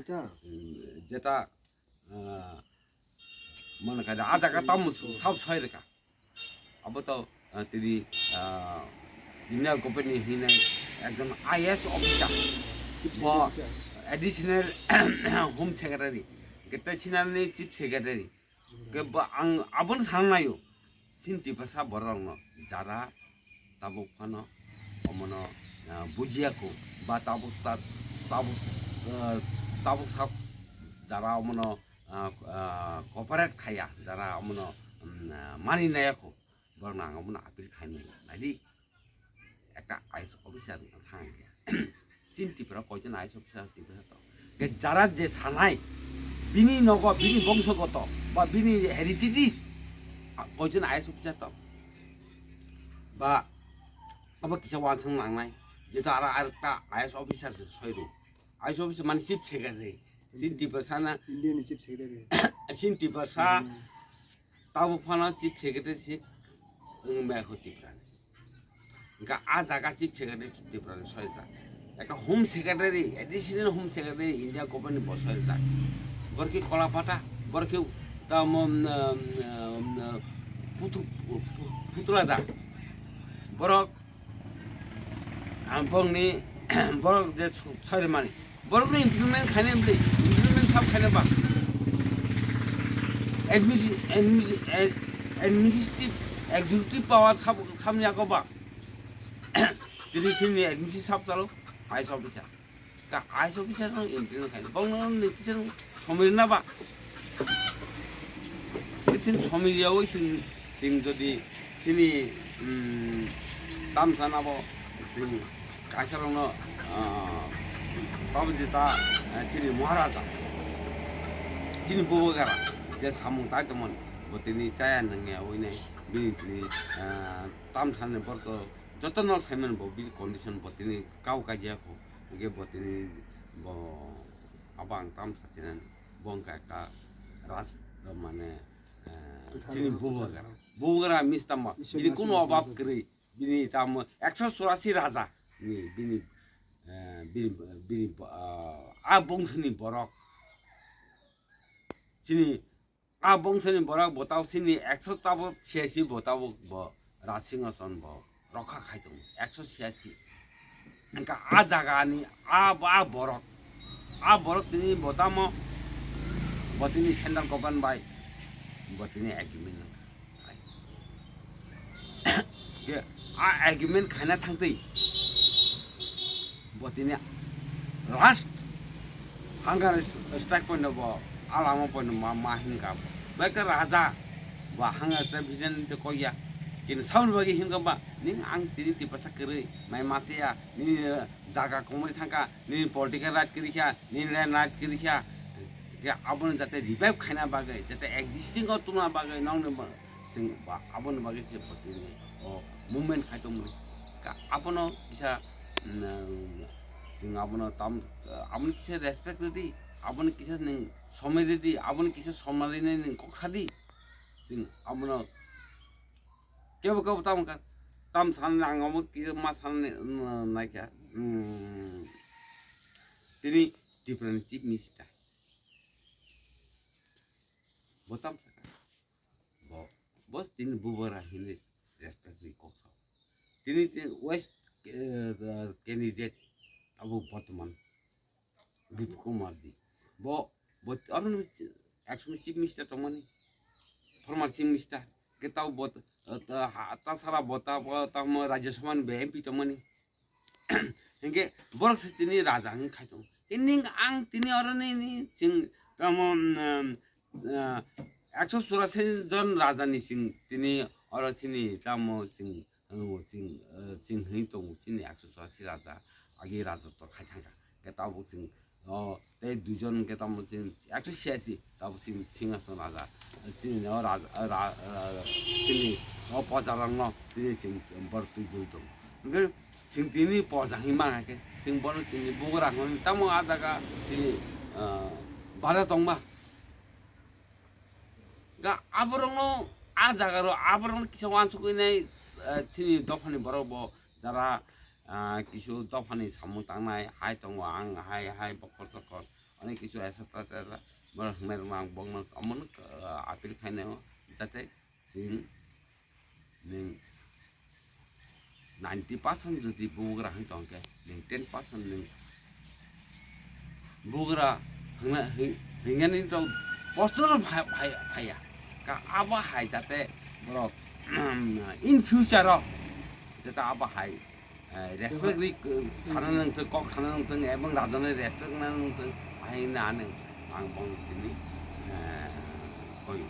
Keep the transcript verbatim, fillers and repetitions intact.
Ta. Hmm, jeta, ah, mane kha da, a jaga tamo sab soi rwkha. Abo to, ah, tini, ah, Indian government ni hinai ekjon I A S officer. Chief Bo Secretary. Additional Home Secretary. Kete sinani Chief Secretary. Ke ba ang abono sana naio. Sin Tiprasa borokno jara tabuk phano omono, ah, bujiya kho ba tabuk ta-, tabuk, ah, tabuk sak jara omono, ah, ah, cooperate khaya, jara omono, um, ah, mani naya kho. Borokno ang omono appeal khainai. Naidi. Ekta I A S officer no thang khe. Chin Tripura koijon I A S officer Tripura to. Ke jara je sanai, bini nogo, bini bongsogoto, ba bini heritage, a, koijon I A S officer to. Ba, abo kisa wansang nangnai, jeto ara arekta I A S officer se soiru. I A S officer mane chief secretary. Chin Tiprasa na, India ni chief secretary. Chin Tiprasa, Hmm. Tabuk phano chief secretary si wng bai kho Tripura ni. Hingkha a jaga chief secretary Tripura ni soi jak. Ekta home secretary, additional home secretary India government ni bo soi jak. Borok khe Kolapata, borok khe tamo, um, um, um, Putu-, Pu-, Putula da. Borok, ah, bongni, borok je su-, soi mani. Borokno implement khaina bwlwi, implement sab khaina ba. Admisi-, admisi-, ad-, administrative, executive power sab, sab yago ba. Tini sini admisi sab chalo, I A S officer. Ka I A S officer no implement khaina. Bongno ni kisa somoi na ba. Kisa somoi yawi sing, sing jodi sini, um, tamsa na bo sing kaisa rokno, ah, Prabhujita, ah, chini Maharaja, chini Bubagara, je samung tai tongmani, bo tini chaya nangya wine, bini tini, ah, tamsani borok joto nok saimani bo bini condition bo tini kau kaijak kho, hingke bo tini bo abo ang tamsa sinani, bo wngkha ekta Raj, mane, eh, Kwthar chini Raj Bubagara, Kwthar Raj. Bubagara mistama, Iswar bini Raj kuno Raj obab Raj. Kwrwi. Bini tamo ekso churasi raja ni bini, eh, bini, bini, ah, a bongso ni borok. Chini a bongso ni borok bo tabok chini ekso tabok siyasi bo tabok bo Raj Singhason bo rokha khai tongo. Ekso siyasi. Hingkha a jaga ni a, a borok, a borok tini bo tamo, bo tini central government bai bo tini agreement nangkha. Ke a agreement khaina thangtwi bo tini last hunger strike point bo alamo point ma, ma hinkha. Bai ke raja bo hunger strike bidin te koya. Kini sauni bagi hinkha ba ning ang tini Tiprasa kwrwi mai masiya nini jaga komoi thangkha, nini political right kwrwi kha, nini land right kwrwi kha, khe aboni jate revive khaina bagwi, jate existing o tongna bagwi nokni ba-, chwng ba-, aboni bagwi se bo tini o movement khai tongmani. Ka-, abono kisa, mm, chwng abono tam, aboni kisa respect rwdi, aboni kisa nwng somoi rwdi, aboni kisa somoi rwinai nwng kok sadi, chwng abono Kebo kebo tamo kha, tam sanani ang omo kisa ma sanani, mm, naikha. Mm. Tini Tripura ni Chief Minister. Bo tam sakha. Bo, bo tini Bubara hinwi respect ni kok sa. Tini, tini West, eh, candidate abo bortoman. Bipul Kumar Deb. Bo, bo, aro ni actually Chief Minister tongmani. Former Chief Minister. Ke tao bo, eh, ta, ha, ta sara bo, ta, bo, ta mo Rajya Sabha ni bo M P tongmani. Hingke borok se tini raja hing khai tong. Tini ang tini aro ni, ni sing tamo, um, uh, ekso churasi jon raja ni sing tini oro sini tamo sing Ano chwng, eh, chwng hwnwi tongo, chini ekso churasi raja, agi raja to khai thangkha. Khe tabuk chwng, o, tei duijon khe tamo chwng ekso churasi, tabuk chwng singhason raja, chini o raja, ra-, ra-, chini o projarokno tini chwng borok twi twi tongo. Hwnkhe chwng tini proja hwnwi mangkha khe, chwng bono tini bugra hwnwi tamo a jaga chini, eh, bara tongma. Ga aborokno, a jagaro aborokno kisa uansukgwi nai, eh, chini dophani borok bo jara, ah, kisu dophani samung tangnai, hai tongo ang, hai, hai, bokhor tokhor. Onek kichu esa ta ta ta, borok hwnwi rwma ang bongno omono, ah, appeal khainai o, jate chwng nwng ninety percent jodi bugra hwn tongkhe, nwng ten percent nwng bugra hwna-, hwng-, hwngnani rok bosor phai-, phai-, phaiya. Ka abo hai jate borok in future o jate abo hai, eh, respect ri, eh, sana nangthok, kok sana nangthok, ebong rajani respect na nangthok, hai na ano ang bong tini, eh, koi.